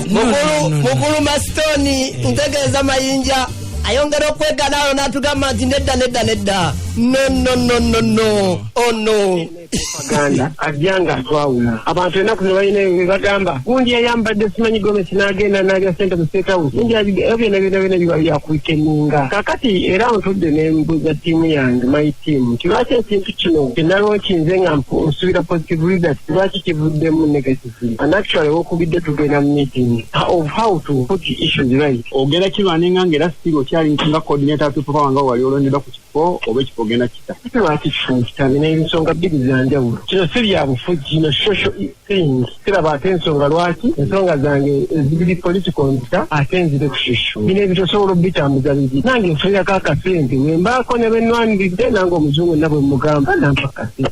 Mukulu Masitoni, ntegeeza Mayinja, ayongera okwegana awo n'atugamba nti nedda, nedda, nedda, no, no, no, no, no, oh no. Propaganda ajja nga atwawula abantu. Ennaku zino balina bye bagamba, gundi yayambadde simanyi gomesi n'agenda n'alya sente mu State House, gundi ebyo byonna byonna byonna biba byakwikeninga. Kakati era ntudde ne mbuuza ttiimu yange, my team, nti lwaki ekintu kino kyenalwokinze nga nsuubira positive results, lwaki kivuddemu negatively? And actually wokubidde tugenda mu meeting of how to put issues right. Ogenda kirwaninga nga era still okyali nga coordinator People Power nga wali olondeddwa ku kifo, oba ekifo ogenda kita? Ate lwaki kifo nkitabe n'ensonga bbiri za njawulo. Kino si bya bufuzi, kino social things. Siraba ate ensonga lwaki ensonga zange ezibiri political nzita ate nzire ku social. Bino ebyo tosobola obitambuza bibiri. Nange nfunirako akasente wembaako ne benwaniridde nange omuzungu nabwe mugamba nampa akasente.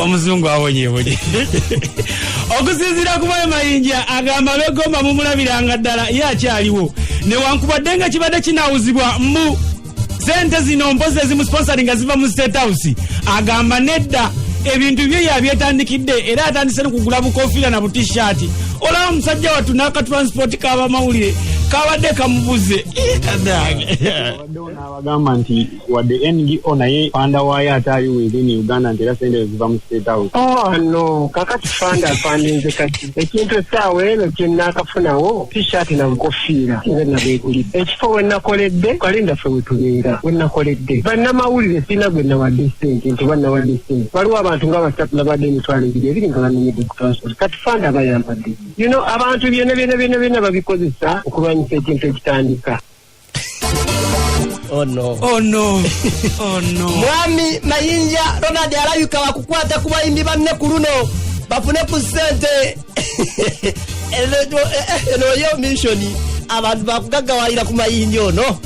Omuzungu awonyewonye. Okusinziira ku Bayo Mayinja, agamba begomba mumulabiranga ddala ye akyaliwo, newankubadde nga kibadde kinawuzibwa mu sente zino mpozi ezimusponsoring nga ziva mu State House. Agamba nedda, ebintu bye yabyetandikidde era atandise nokugula bukofiira na butishaati. Olaba musajja wattu n'akatransport k'abamawulire kabadde kamubuze. Abaddewo n'abagamba nti wadde NGO naye funder waayo ate ali within Uganda, nti era sente ziva mu State House. Oh no, kakati funder afandinze kati ekintu essaawa eno kyenaakafunawo T-shirt na bukofiira, nze nabeegulidde. Ekifo we nakoledde kalinda ffe wetubeera we nakoledde bannamawulire, sirina gwe nawadde ssente nti oba nawadde ssente. Waliwo abantu nga basatu nabadde 20,000 nga banonyedde ku transport. Kati funder bayambadde abantu byonna byonna byonna byonna babikozesa okulwanyisa ekintu ekitandika. Oh no. Oh no, oh no. Mwami Mayinja Ronald alabika wakukwata ku bayimbi banne ku luno bafune ku ssente. Eno yo mission, abantu bakugaggawalira ku Mayinja ono.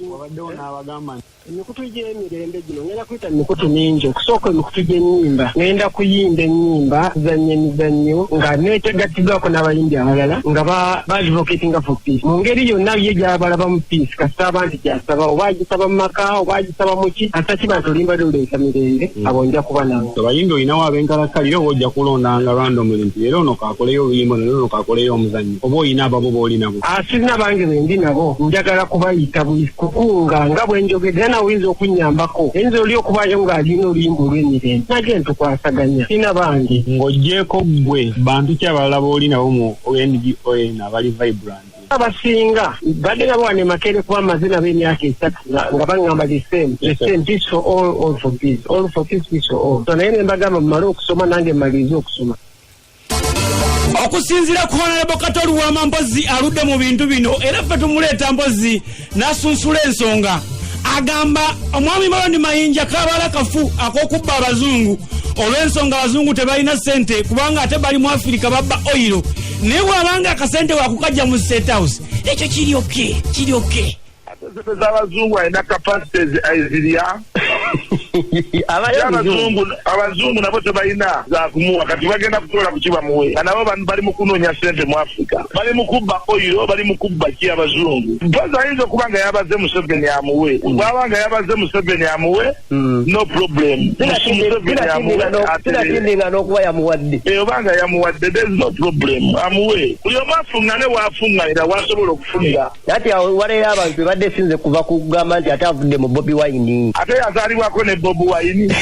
Wabaddewo n'abagamba nti Emikutu gy'emirembe gino ngenda kuyita mikutu mingi. Okusooka emikutu gy'ennyimba, ngenda kuyimba ennyimba, kuzannya emizannyo nga neetegatiddwako n'abayimbi abalala nga ba advocatinga for peace mu ngeri yonna ye gy'abalaba mu peace. Kasita aba nti gyasaba, oba agisaba mu maka, oba agisaba mu ki, kasita kiba nti oluyimba luleeta mirembe, abo nja kuba nabo. Abayimbi olinawo abenkalakkalira, oba ojja kulondanga randomly nti leero ono kakoleyo oluyimba, leero ono kakoleyo omuzannyo, oba olina ababo b'oli nabo? Ah, sirina bange bendi nabo, njagala kubayita buli kukunga nga bwe njogedde. Era nawe oyinza okunnyambako, oyinza oli okubaayo ng'alina oluyimba olw'emirembe nage ntukwasaganya. Sirina bange. Ng'oggyeko ggwe, bantu ki abalala b'oli nabo mu NGO eno abali vibrant? Abasinga badde nabo wano e Makerere, kuba maze nabo emyaka 3 nga baŋŋamba the same, the same, peace for all, all for peace, all for peace, peace for all. So naye ne mbagamba mumale okusoma, nange mmalirize okusoma. Okusinziira ku Honorable Kato Lubwama, mpozi aludde mu bintu bino era ffe tumuleeta mpozi n'asunsula ensonga. Agamba omwami Malondi Mayinja kabala kafu ak'okubba abazungu, olw'ensonga abazungu tebalina ssente kubanga ate bali mu Afirika babba oil, naye bw'abanga akasente wakukajja mu State House, ekyo kiryoke kiryoke. Ate sente z'abazungu alina capacity ezirya. Abayo Abazungu nabo tebalina zakumuwa, kati bagenda kutola kuki bamuwe? Nga nabo bali mu kunoonya sente mu Africa, bali mu kubba oil, bali mu kubba ki abazungu. Mpozi ayinza okuba nga yabaze Museveni amuwe. Bwaba nga yabaze Museveni amuwe, no problem. Museveni amuwe aterere. Sinakindi n'okuba yamuwadde. Eh, oba nga yamuwadde, there is no problem, amuwe. Buli omu afuŋŋane waafuŋŋanira wasobola okufunira. Ati awo waleero abantu bebadde sinze kuva kugamba nti ate avudde mu Bobi Wine. Ate yazaalibwako ne Bobi Wine.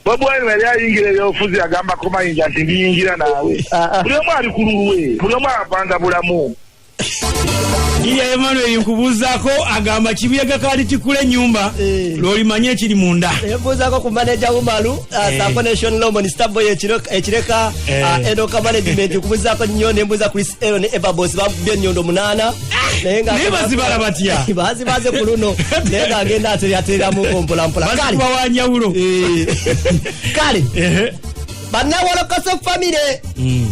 Bobi Wine yali ayingira ebyobufuzi agambako Mayinja nti ndiyingira naawe? Ah, ah. Buli omu ali ku lulwe, buli omu apanga bulamu. Kirya Emmanuel nkubuuzaako, agamba kibuyaga kaali tikula ennyumba, lw'olimanye ekiri munda. Embuuzaako ku manager Umaru, saako ne Shon Lomon Starboy ekireka. Enoka management nkubuuzaako nnyo. Nembuuza Chris Ero ne Eva Boss, bakubye ennyondo munaana naye nga Naye bazibala batya? Bazibaze ku luno, naye ng'agenda atereramuko mpolampola. Kale Bazikuba wanjawulo. Kale bannawolokoso family,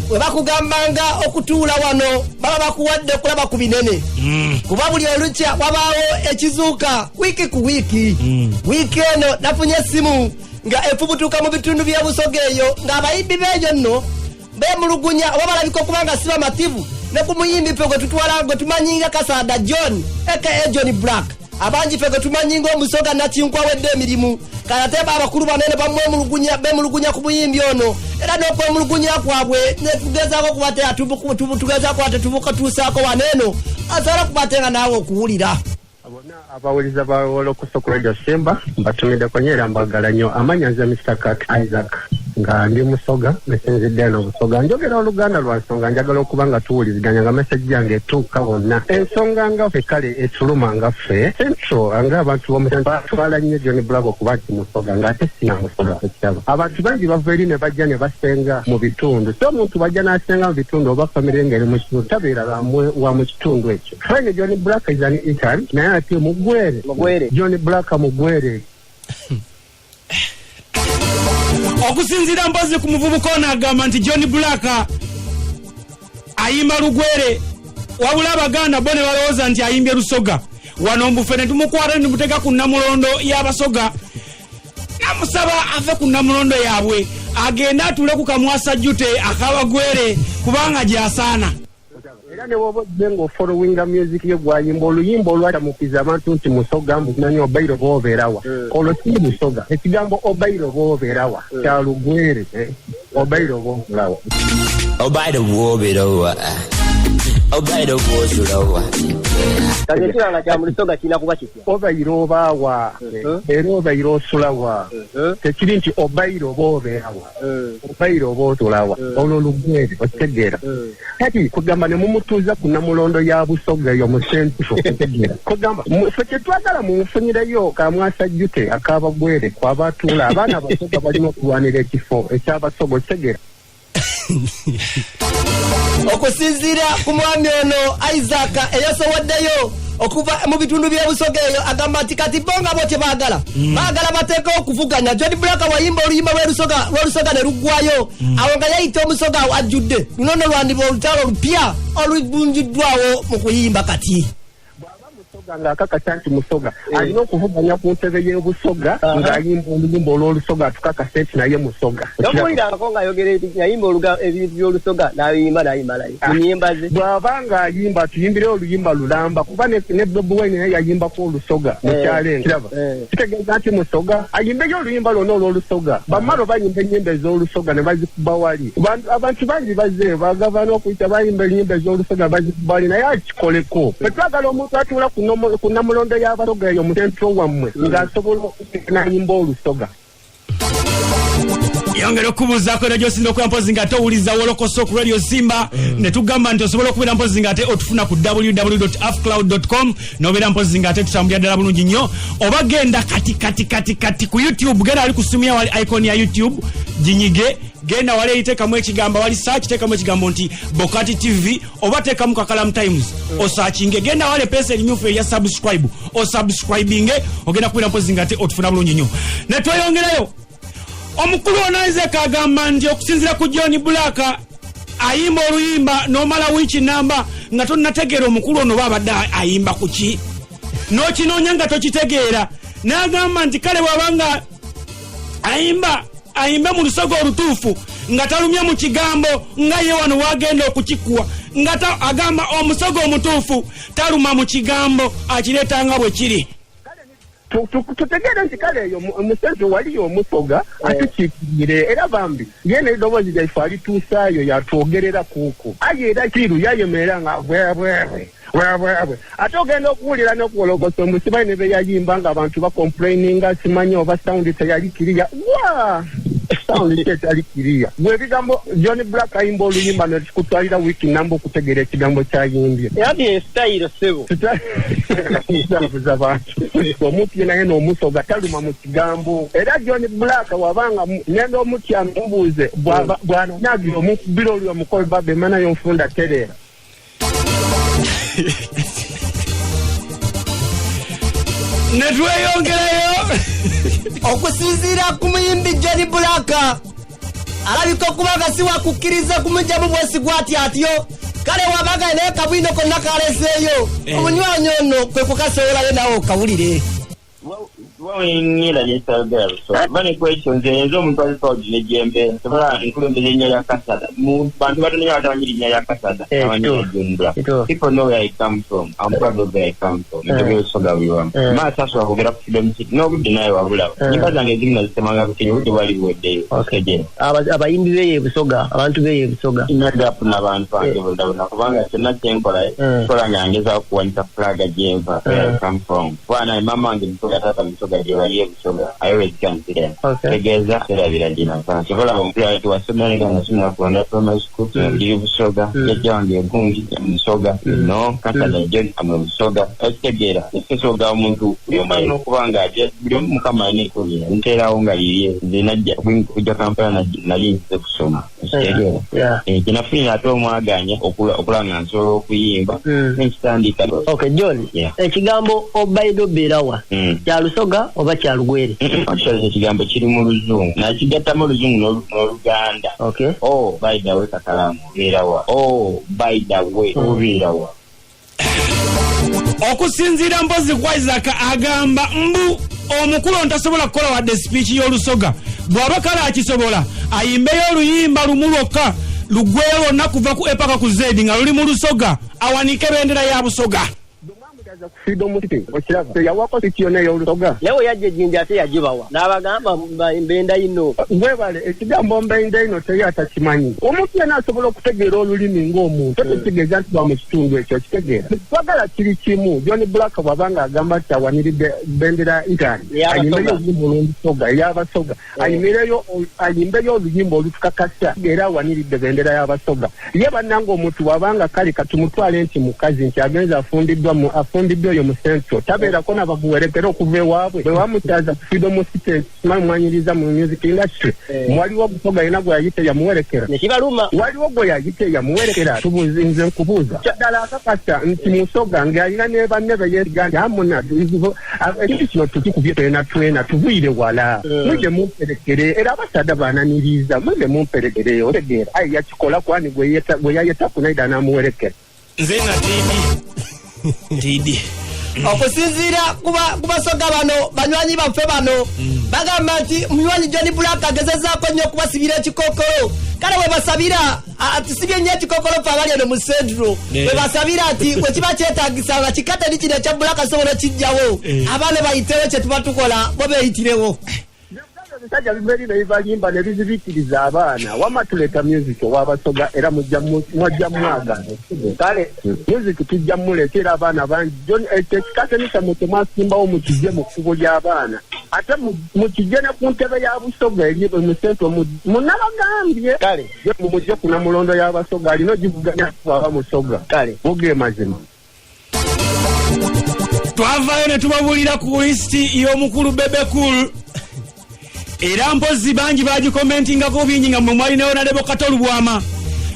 we bakugambanga okutuula wano baba bakuwadde okulaba ku binene, kuba buli olukya wabaawo ekizuuka wiiki ku wiiki. Wiiki eno nafunye essimu nga efubutuka mu bitundu bya Busoga eyo, ng'abayimbi beeyo nno bemulugunya oba balabika okuba nga si bamativu ne ku muyimbi ffe gwe tutwala gwe tumanyinga Kasaada John aka John Black, abangi ffe gwe tumanyi ng'Omusoga nakinkwa wedde emirimu. Kale ate bo abakulu banene bamwemulugunya bemulugunya ku muyimbi ono era n'okwemulugunya kwabwe netugezaako okuba te tugezaako ate tubukatuusaako wano eno asobola okuba ate nga naawe okuwulira. Bonna abawuliza ba Wolokoso ku Radio Simba mbatumiddeko nnyo era mbagala nnyo. Amannya nze Mister Kak Isaac nga ndi Musoga, nsinzidde eno Busoga. Njogera Oluganda lwa nsonga njagala okuba nga tuwuliziganya nga message yange etuuka wonna. Ensonga nga ffe kale etuluma nga ffe Central nga abantu b'omu Central batwala nnyo John Black okuba nti Musoga ng'ate si na Musoga ekirabo. Abantu bangi bava eri ne bajja ne basenga mu bitundu. So omuntu bw'ajja n'asenga mu bitundu oba famire ng'eri mu kitundu tabeera wa mu kitundu ekyo. Fine John Black is an intern naye ate mugwere. Mugwere. John Black mugwere. Okusinziira mpozi ku muvubuka ono agamba nti John Black ayimba lugwere wabula abaganda bo ne balowooza nti ayimbye lusoga wano mbufe ne tumukwata ne tumuteeka ku nnamulondo y'abasoga namusaba ave ku nnamulondo yaabwe agende atuule ku kamwasa jute akabagwere kubanga gy'asaana. Era ne bw'oba ozze ng'ofollowinga music ye gw'ayimba oluyimba olwatamukiza abantu nti Musoga mbu manyi obaire oba obeera wa olwo si Musoga. Ekigambo obaire oba obeera wa kya lugwere eh? Obaire oba osula wa? Obaire bw'obeera wa? Obaire oba osula wa? Kati ekirala kya mu Lusoga kirina kuba kitya? Obaire oba wa? Era obaire osula wa? Tekiri nti obaire oba obeera wa? Obaire oba osula wa? Olwo lugwere, okitegeera? Kati kugamba ne mumutuuza ku namulondo ya Busoga eyo mu Central, okitegeera? Kugamba ffe kye twagala mumufunireyo kamwasajjute ak'abagwere kw'aba atuula. Abaana Abasoga balina okulwanira ekifo eky'Abasoga, okitegeera? Okusinziira ku mwami ono Isaac eyasowaddeyo okuva mu bitundu by'e Busoga eyo agamba nti kati bo nga bo kye baagala baagala bateekewo okuvuganya. John Black wayimba oluyimba lw'Olusoga ne luggwayo awo nga yayita Omusoga awo ajjudde. Luno nno lwandiba olutalo olupya olubungiddwawo mu kuyimba kati. Bw'aba Musoga ng'akakasa nti Musoga alina okuvuganya ku ntebe y'e Busoga ng'ayimba oluyimba olw'Olusoga atukakase nti naye Musoga. Tomuwulirangako ng'ayogera yayimba ebintu by'Olusoga n'ayimba n'ayimalayo mu nnyimba ze. Bw'aba ng'ayimba atuyimbire oluyimba lulamba kuba ne Bobi Wine naye yayimbako Olusoga mu kyalo eno. Kiraba? Kitegeeza nti Musoga ayimbeyo oluyimba lwonna olw'Olusoga. Bamalo bayimba ennyimba ez'Olusoga ne bazikuba wali. Abantu bangi bazze bagava n'okuyita bayimba ennyimba ez'Olusoga bazikuba wali naye akikoleko. Ffe twagala omuntu atuula ku nnamulondo y'Abasoga eyo mu Central wammwe ng'asobola okuyimba n'ayimba Olusoga. Yongera okubuuzaako era gy'osinza okuba mpozi nga ate owuliza Wolokoso ku Radio Simba ne tugamba nti osobola okubeera mpozi nga ate otufuna ku www.afcloud.com n'obeera mpozi nga ate tutambulira ddala bulungi nnyo oba genda kati kati kati kati ku YouTube genda wali ku simu ya wali icon ya YouTube ginyige genda wali eyiteekamu ekigambo wali search teekamu ekigambo nti Bokati TV oba teekamu Kakalamu Times osaakinge genda wali epeesa erimyufu erya subscribe osubscribinge ogenda kubeera mpozi nga ate otufuna bulungi nnyo ne tweyongerayo. Omukulu ono Isaac agamba nti okusinziira ku John Black ayimba oluyimba n'omala wiiki namba nga tonnategeera omukulu ono oba abadde ayimba ku ki n'okinoonya nga tokitegeera n'agamba nti kale bw'aba nga ayimba ayimbe mu lusoga olutuufu nga talumye mu kigambo nga ye wano wagenda okukikuwa nga agamba omusoga omutuufu taluma mu kigambo akireeta nga bwe kiri. Tutegeere nti kale eyo mu Central waliyo omusoga atukiikirire era bambi ye n'eddoboozi lyaife alituusaayo yatwogerera kuuku aye era kiru yayemerera nga bwebwebwe bwebwebwe ate ogenda okuwulira n'okuwolokosa omusimanyi ne be yayimba ng'abantu bacomplaininga simanyi oba sound teyali kiriya wa sound ki etali kiriya gwe ebigambo John Black ayimba oluyimba ne kikutwalira wiiki namba okutegeera ekigambo ky'ayimbye. Era bye style ssebo. Tutabuza abantu. Omuntu yena yena omusoga taluma mu kigambo. Era John Black wabanga ngenda omutya mubuuze bw'ananaagira omukubira oli omukolo baba emana y'onfunda tereera. Ne tweyongerayo. Okusinziira ku muyimbi John Black alabika okuba nga si wakukkiriza kumugyamu bwesigwa atyo atyo kale wabaga naye kabwino konna kaleseeyo omunywanyi ono kwe kukasowolayo nawe okawulire. Well, Ngenda nesayogera Lusoga ba ne kwekyo nze nze omuntu ali proud ne gyembeera sobola nkulembeza erinnya lya Kasada mu bantu batono nnyo abatamanyi linnya lya Kasada Eh, amanyi kituufu. Jundra. Kituufu. People know where I come from. I'm proud of where I come from. Njogera Olusoga buli wamu. Maaso asobola kwogera ku Freedom City n'obudde naye wabulaba. Nyimba zange ezimu nazisemanga ku Kenya, obudde bwali buweddeyo. Otegeera? Abayimbi beeyo e Busoga, abantu beeyo e Busoga. Sirina gap n'abantu bange bonna bonna kubanga kyonna kye nkola nkola nga ngezaako kuwanika flag gye nva, where I come from. Kuba naye maama wange Musoga, taata Musoga, gye bali e Busoga. I always can see them. Tegeeza terabira gye nava. Kyova olaba omupiira nti wasomera naye nga nasomera ku Rwanda Primary School, ndi Busoga, jjajja wange gundi Musoga, no Kasada John am Busoga. Okitegeera? Ekisoga omuntu buli omu alina okuba nga ajja, buli omu Mukama alina ekkubo nteerawo nga lirye. Nze najja kujja Kampala nali nzize kusoma. Okitegeera? Kye nafunira ate omwaganya okulaba nga nsobola okuyimba nenkitandika. Okay, John, ekigambo Obaido Berawa kya Lusoga oba kya Lugwere? Actually, ekigambo kiri mu Luzungu, nakigattamu Oluzungu n'Oluganda. Oh, by the way, Kakalamu obeerawa? Oh, by the way, obeerawa? Okusinziira mpozi ku Isaac agamba mbu omukulu ono tasobola kukola wadde speech y'Olusoga. Bw'aba kale akisobola, ayimbeyo oluyimba lumu lwokka lugweyo lwonna kuva ku A paka ku Z nga luli mu Lusoga, awanike bendera ya Busoga. Freedom City okiraba teyawako city yonna ey'Olusoga. Naye we yajja ejjinja ate yagibawa n'abagamba mbenda ino. Webale, ekigambo mbenda ino teri atakimanyi. Omuntu yenna asobola okutegeera olulimi ng'omuntu, tekitegeeza nti ba mu kitundu ekyo. Okitegeera? Twagala kiri kimu. John Black bw'aba ng'agamba nti awaniridde bendera ya Italy, Ey'Abasoga. ayimbeyo oluyimba olw'Olusoga ey'Abasoga, ayimbeyo oluyimba olutukakasa era awaniridde bendera y'Abasoga. Ye bannanga omuntu bw'abanga kale katumutwale nti mukazi nti agenze afundiddwa afumbiddwa oyo mu Central, tabeerako nabamuwerekera okuva ewaabwe bwe bamukyaza ku Freedom City. Simanyi mwanyiriza mu music industry, waliwo Omusoga yina gwe yayita yamuwerekera? Nekibaluma. Waliwo gwe yayita yamuwerekera? Tubuuze, nze nkubuuza, ddala akakasa nti Musoga ng'alina ne banne be yeesiga nti amuna ekintu kino tukikubye twena twena tubwire wala, mwije mumperekere, era abasaadha bananiriza, mwije mumperekere. Otegeera? Aye yakikola kwani gwe yayeta kunaida n'amuwerekera? Nze nga tiidi tiidi. Okusinziira ku Basoga bano, banywanyi baffe bano bagamba nti munywanyi John Black agezezaako nnyo okubasibira ekikokolo. Kale bwe basabira tusibye nnyo ekikokolo fe abali eno mu Central. Bwe basabira nti bwe kiba kyetagisa nga kikateni kino ekya Black asobola okijjawo, abaana bayitewo, kye tuba tukola bo beeyitirewo. Ebisajja biva eri nebibalimba ne bizibikiriza abaana. Wama tuleeta music owabasoga era mwajja mwagala. Kale music tujja muleeta era abaana bangi. John, ekyo ekikateni kyammwe temwasimbawo mukijje mu kkubo ly'abaana, ate mukijje ne ku ntebe ya Busoga eri mu Central. Munabagambye Kale. Mumujje ku Namulondo y'Abasoga, alina ogivuganya bw'aba Musoga. Kale. Muge mazima. Twavaayo ne tubabuulira ku lisiti y'omukulu Bebe Cool, era mpozi bangi bagikomentingako bingi nga mwe mwalinayo nalebo Kato Lubwama.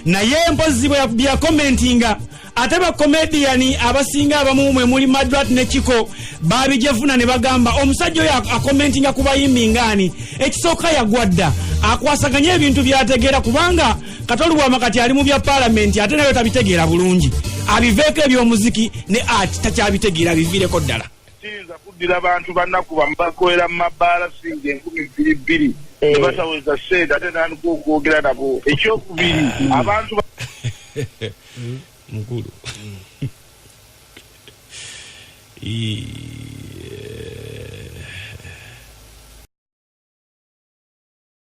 Naye mpozi bwe byakomentinga, ate bakomediyani abasinga abamu mwe muli Madrat ne Kiko babijefuna ne bagamba omusajja oyo akomentinga ku bayimbi ngaani. Ekisooka yagwa dda, akwasaganye ebintu byategeera, kubanga Kato Lubwama kati ali mu bya paalamenti ate nayo tabitegeera bulungi. Abiveeko ebyomuziki ne art takyabitegeera, abiviireko ddala. Kiyinza kuddira bantu bannaku bakolera mu mabaala singa 2000 ne bataweza ssente, ate nandika okwogera nabo. Ekyokubiri, abantu Mukulu.